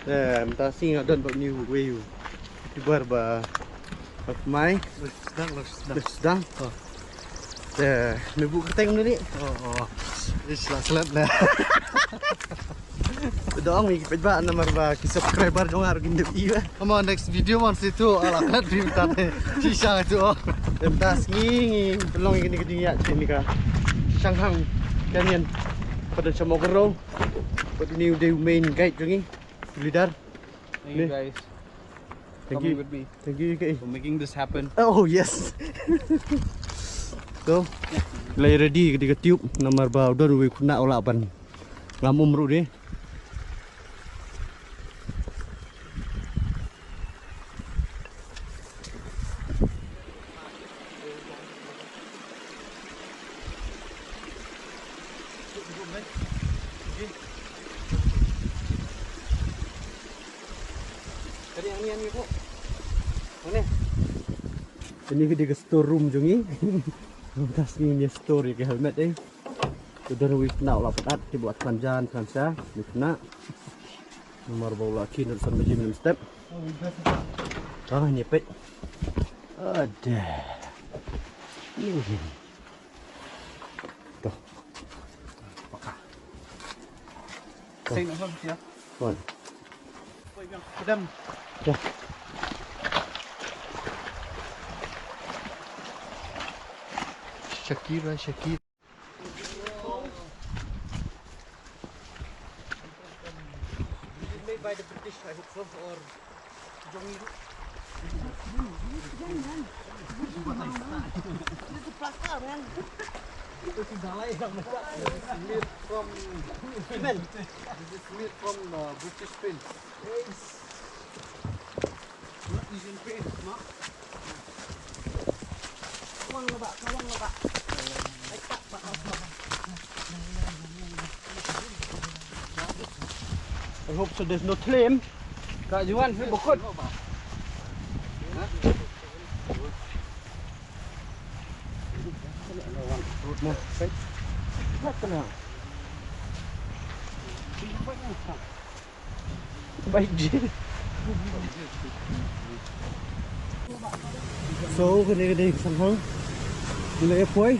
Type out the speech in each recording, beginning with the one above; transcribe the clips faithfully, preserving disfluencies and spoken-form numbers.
Eh, mynta sngi nga don bad une uwei u YouTuber ba, ba thymmai. Lok sdang, lok sdang. Lok sdang. Oh. Eh, me buh kyrteng kumne, Ri? Oh, oh. Ish, la slap ne. Dang ong ïa ki paidbah namar ba ki subscriber jong nga ruh kim dei ba. Come on, next video mon situ ala khat rim tane. Shisha tu. Mynta sngi ngi pynlong ïa kane ka jingïaid sha kane ka Shanghang Canyon. Pat don sha Mawkyrwat. Bad une u dei u main guide jong ngi. Leader. Thank you, guys. Thank you. Coming with me. Thank you, K. For making this happen. Oh, yes. So, la ready ka dei ka tube namar ba u don uwei u khynnah u lah ban ngam um ruh de. Kane ka dei ka store room jong ngi. Mynta sngi ngi store ïa ka helmet, eh. Te don uwei u khynnah u la pyndap, te ba khlem jan khlem sha, uwei u khynnah. Namar ba u la khin ruh san baje mynstep. Ah, ngi peit. Ade. Ih. Tuh. Paka. Tuh. Sing, sing, sing. Wan. Kedam. Tuh. Shakira, Shakira. Is it made by the British, I hope so, or Jong-, this is plaster, man. This is made from cement. This is made from, uh, British paint. Yes. I hope so there's no claim. Ka juan fi bukut. Mo. What the hell? Bai ji. So, kane ka dei ka Shanghang. Ngi la ïa poi.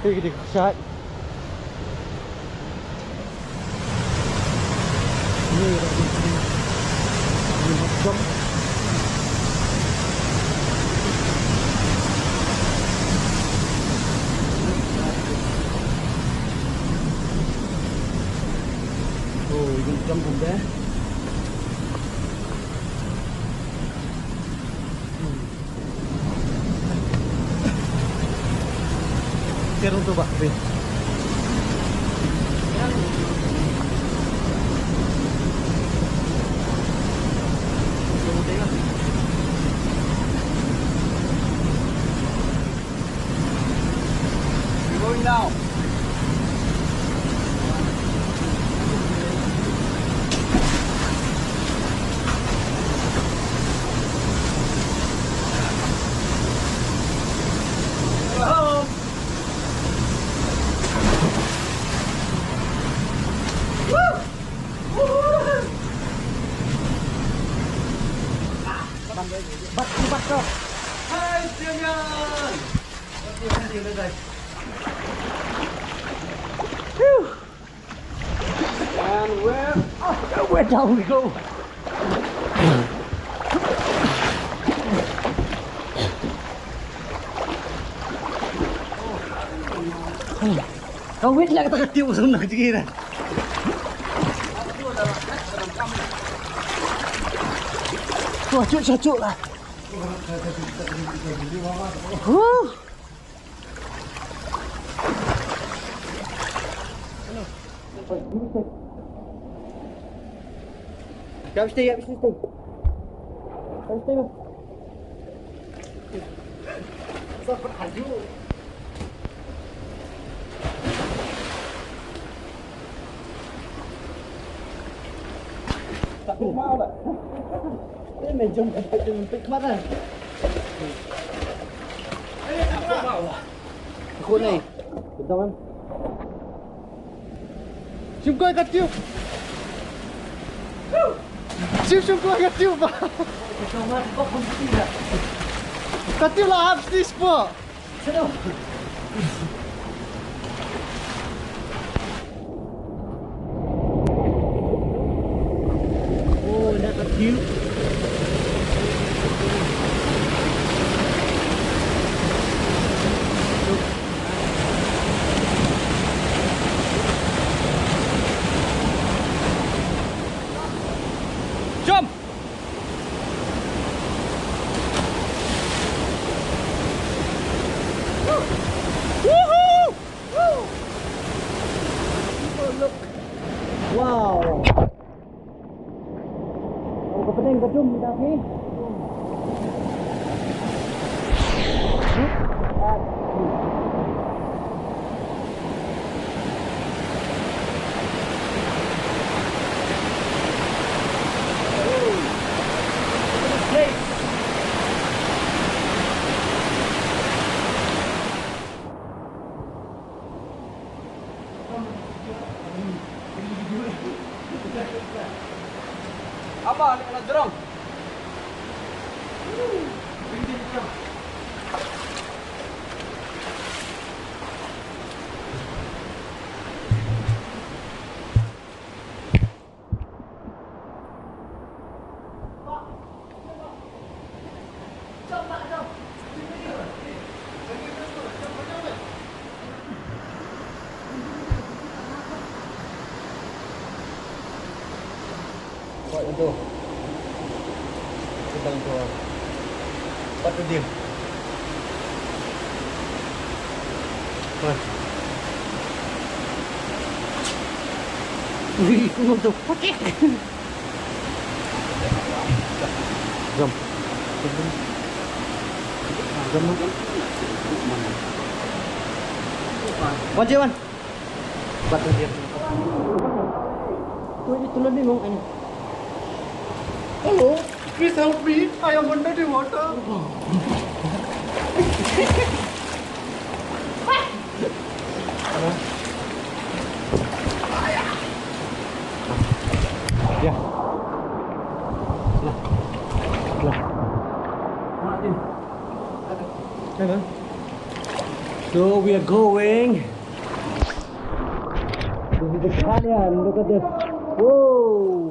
Kane ka dei ka kshaid. Oh, you can jump from there. Tiar tu, bah, weh. We're going now. Bat, bat, bat. Hi, Damian. Phew. And where, oh, where down we go? Ka wit la kata ka tiu sum na jira. Wah, cuk, cuk, cuk lah. Huh. Ïa phi stay, ïa phi stay. Ïa phi stay, man. Khun ni. Betul kan? Shim koi ka tube. Shim, shim koi ka tube ba. Ka tube la hap stis po. Oh, na ka tube. Jump! Woohoo! Woo! Oh, look. Wow. Oh, ka pdeng ka dum kita ki. Apa ni nak jerong? What to do? Sit down to, what to do? What? Ui, what the fuck? Jump. Jump. One, one. Hello, please help me. I am under the water. Yeah. Lah. Lah. Hello. So we are going. This is the canyon. Look at this. Whoa.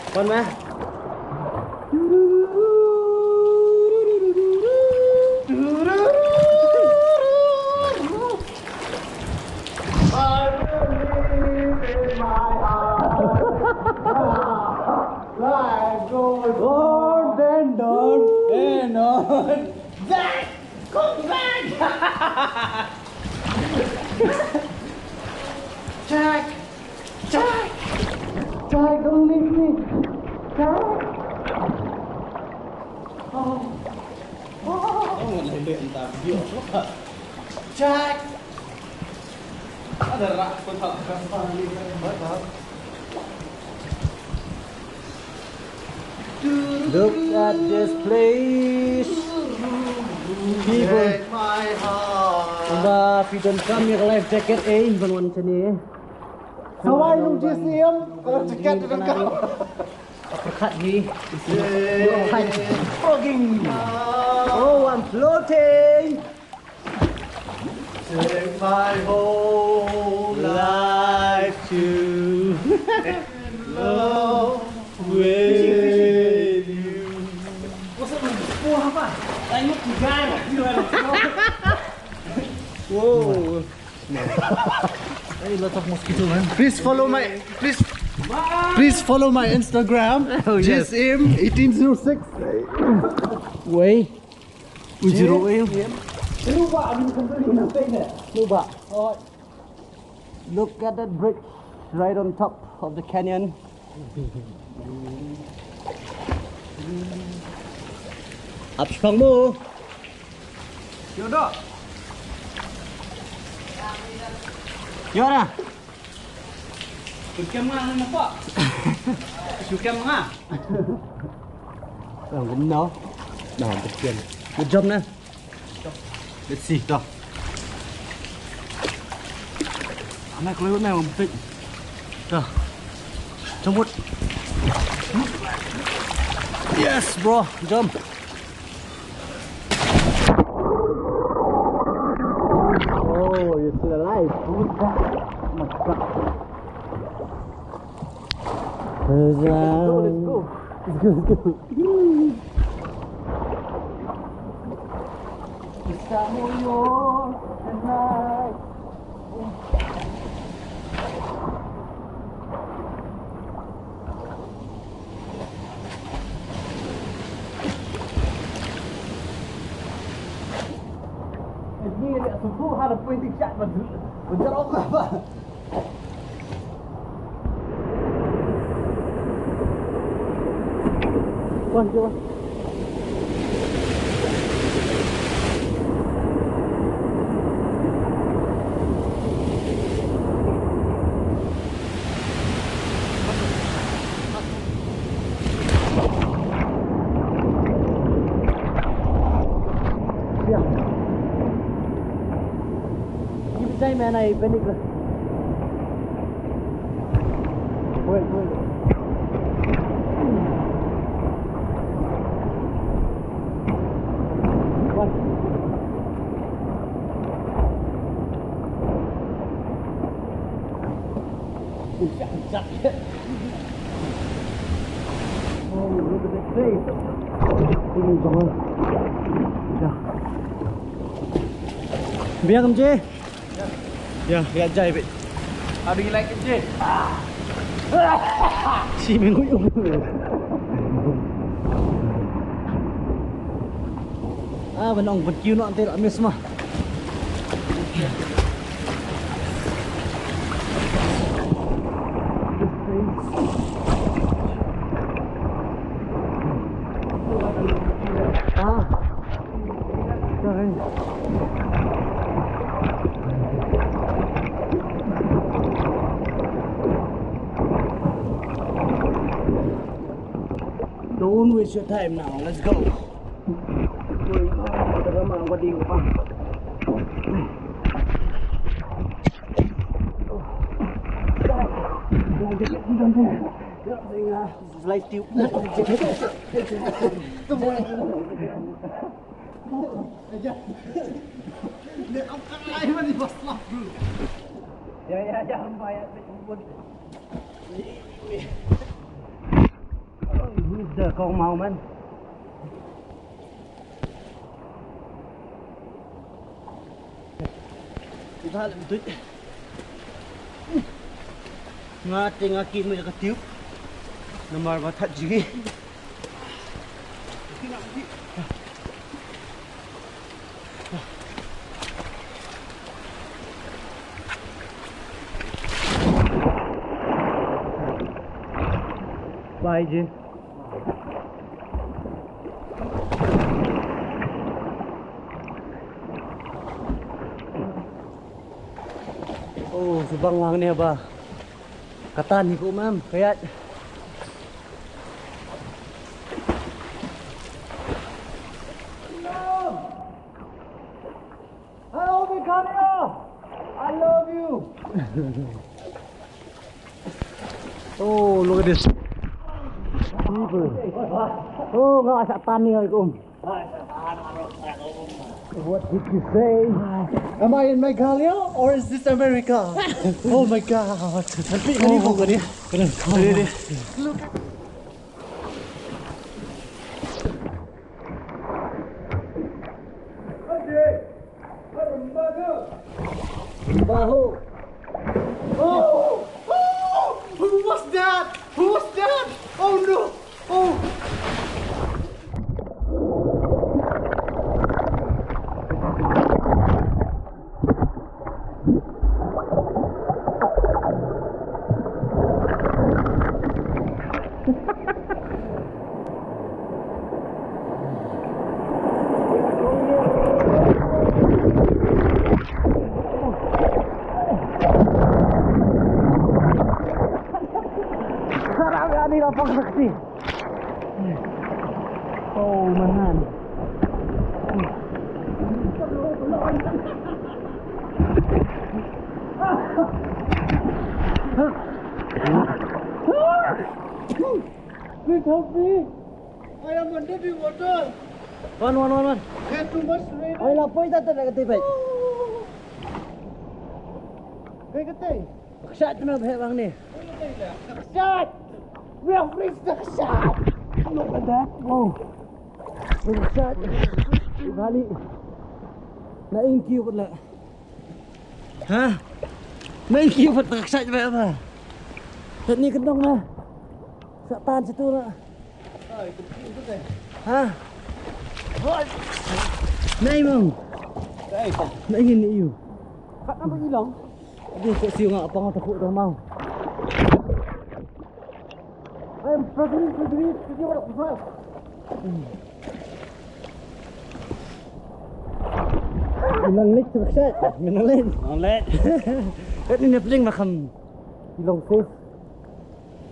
One man. I believe in my heart. Life goes on and on and on. Jack, come back! Jack! Jack! Jack, don't leave me! Jack! Oh. Oh. Jack! Ada rak pun tak. Look at this place. People. Take my heart. Ba phi don kam ïa ka life jacket eh, ban wan shane. Sawai nung G C M, ka life jacket don kam. Uppercut hi. Frogging. Oh, I'm floating. Take my whole life to love with you. Whoa. Hey, lot of mosquito, man. Please follow my, please, please follow my Instagram. Oh, yes. G S M eighteen zero six. Wait. Zero A M. Lupa, I mean, completely nothing there. Lupa. Oh. Look at that bridge right on top of the canyon. Up strong mo. Yo, Doc. Yo, na. Shu kem nga, nga nampak. Shu kem nga. Dah, gumno. Dah, betul. Good job, na. Let's see, dah. Anai kalau naik mampit. Dah. Jemput. Yes, bro. Jump. Oh, you're still alive. Who's that? Oh my God. Let's go, let's go. Let's go, let's go. It's time for you tonight. Ini dia sembuh, ada pointing shot, betul. Betul apa? Wan, cuba. Give it time, man. I panic. Wait, wait. What? Oh, look at this place. Biang, M J. Ya, ya, jai bit. How do you like it, Jay? Si mengui ung. Ah, ban ong ban kiu noh te la miss ma. Ah. Don't waste your time now. Let's go. Light tube. Ya, ya, ya, ya. Dah kong mau man. Nga te nga kit mo ka tube. Namar ba that jigi. Bye, Jay. Oh, subang lang ni ba. Katan hi ko mam, kayat. Hello, Meghalaya! I love you! Oh, look at this. People. Oh, nga sa tani ay ko. What did you say? Am I in Meghalaya or is this America? Oh my God. Look at Baho. Oh! Oh! Who was that? Who was that? Oh no! Oh! Help me! I am under the water! Wan, wan, wan, wan. There's too much rain. Ai, la poi ta ta ka tei bai. Ka tei. Kshat na bhe bang ni. Kshat! We have reached the Kshat! Look at that! Oh! Kshat! Bali. Na in kiu pat la. Ha? Na in kiu pat ta kshat bhe ba. Tat ni kendong na. Sa tan situ na. Ha? Nei mong. Nei ngin ni iu. Kat na ba ilong. Dia ko siu nga apang ta khu ta mau. I'm struggling to breathe. Did you want to Minang lek tu ksai. Minang lek. Minang lek. Kat ni na pling makan. Ilong safe.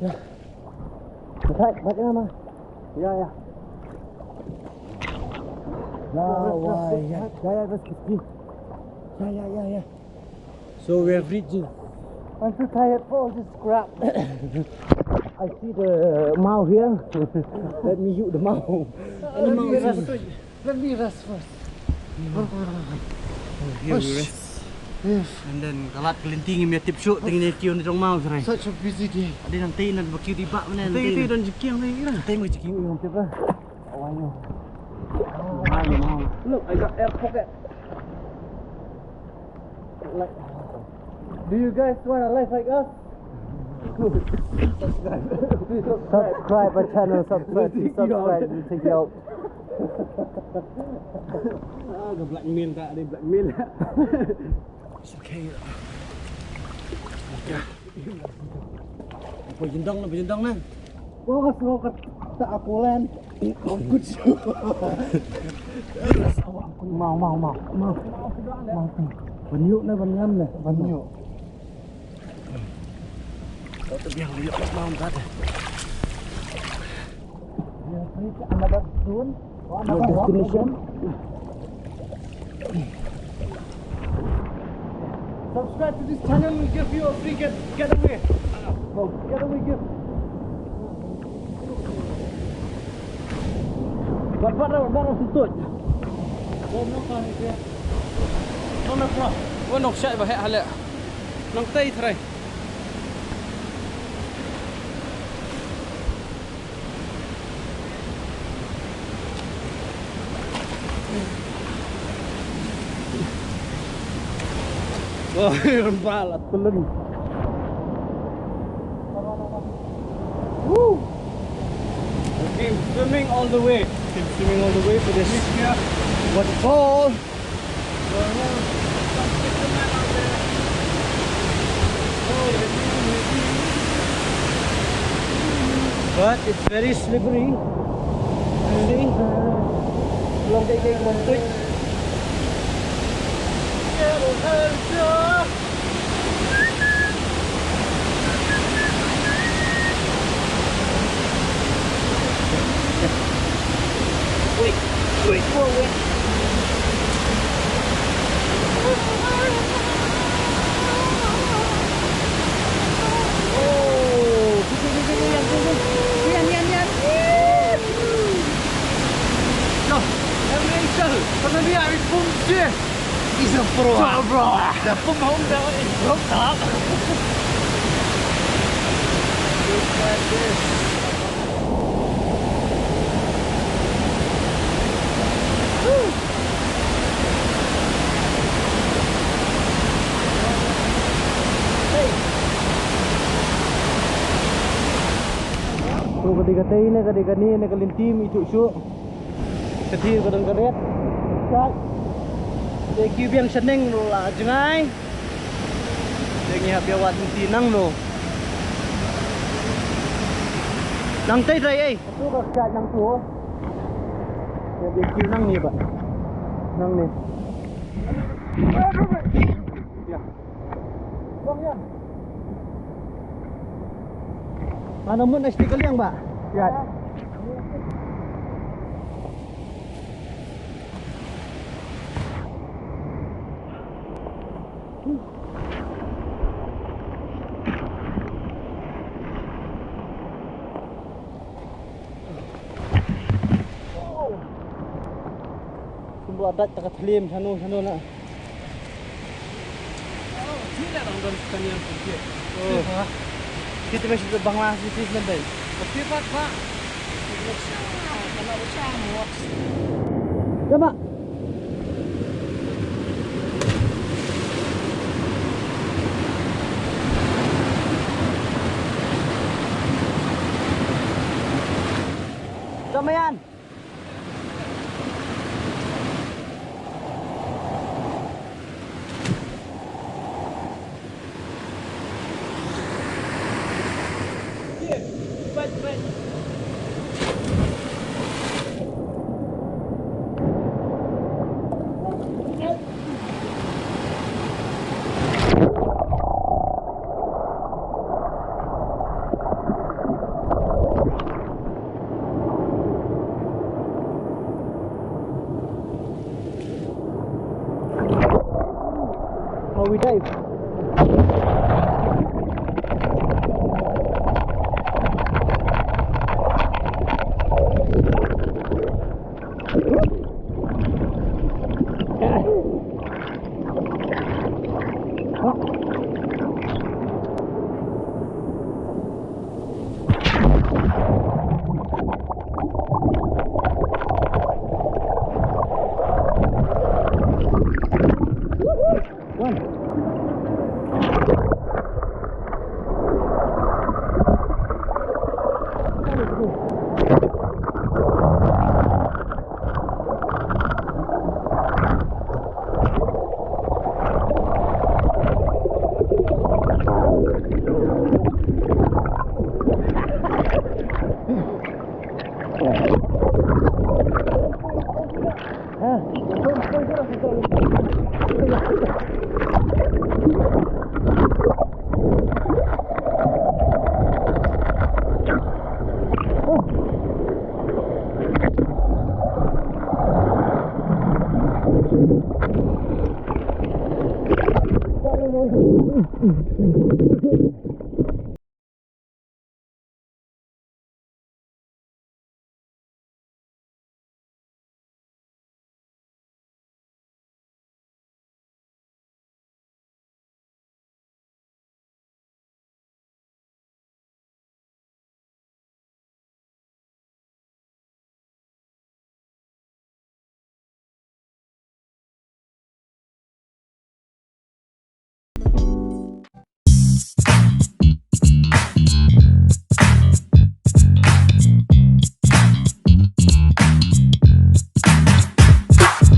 Ya. Baik, baik nama. Ya, ya. Ya, wah, ya. Ya, ya, bas kecil. Ya, ya, ya, ya. So we have reached. I'm too tired for all this crap. I see the mouth here. Let me use the mouth. And the mouth is Let me rest first. Here we rest. Yes. And then kalat kelinting me tip shoot tingin ni kion jong mau serai. Such a busy day. Ada nang tei nan bakyu di bak mana. Tei tei dan jikiang tei kira. Tei me jikiang yang tip lah. Awan yo. Look, I got air pocket. Like, do you guys want a life like us? Subscribe our channel, subscribe, subscribe, we take you out. Ah, ga blackmail ta, ada blackmail. It's okay. Apa jendong na, apa jendong na? Bos, lo kat tak aku len. Aku. Mau, mau, mau. Mau. Mau. Banyu na, ban ngam na. Banyu. Kau tu biang dia mau kat. Another zone. Oh, another rock again. Subscribe to this channel, we'll give you a free get, getaway. Oh, getaway gift. Bat bat dah, bat dah sutut. Oh, no, kan, ya. No, no, no. Oh, no, syai bah, heh, halak. Nang tai try. Wah, rembal lah, tulun. Woo! I came swimming all the way. Came swimming all the way for this waterfall. But it's very slippery. See? Long kei kei kong tuit. Wait, wait, wait, wait. Oh, yan, yan, yan. No, every angel, pernah dia, it's boom, dia. He's a pro. Pro, bro. The pump home down is broke up. Look at this. Woo. Hey. To ka dei katei ne, ka dei kane ne, ka lynti me shuh shuh. Ka thir ka don ka riat. Te ki biang shaneng la jngai. Te ngi hap ïa wad lynti nangno. Nang tei trai ei. Tu ka kat nang tu. Ïa biang ki nang ni ba. Nang ni. Ïa. Mana mun asti kaliang ba? Ya. Ba dait ta ka thlim shano shano na. Oh. Kita mesti tu Bangla sisi sendai. Coba. Jamayan. How we dive?